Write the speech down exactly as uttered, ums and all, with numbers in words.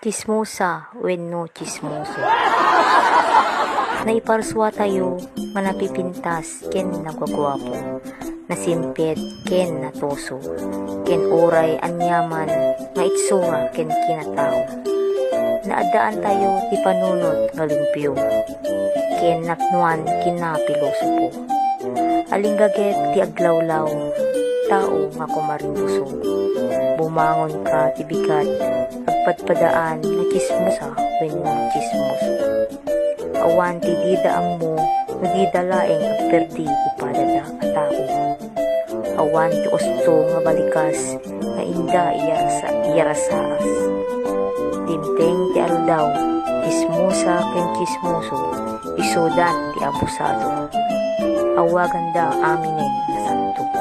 Tsismosa wenno tsismoso. Naiparsuatayo nga napipintas ken naguaguapo, nasimpet ken natuso, ken uray aniaman nga itsura ken kinatao. Naaddaantayo ti panunot nga limpio, ken napnoan kinapilosopo. Alinggaget ti aglawlaw, tao nga kumarimbuso. Bumangonka ti bigat, agpadpadaan nga tsismosa wenno tsismoso. Awan ti dida ammo no dida laeng agperdi ti padada a tao. Awan ti usto nga balikas nga inda iyarsa-, iyarasaas. Dimteng ti aldaw, tsismosa ken tsismoso, isudan ti abusado. Awaganda aminen nga santo.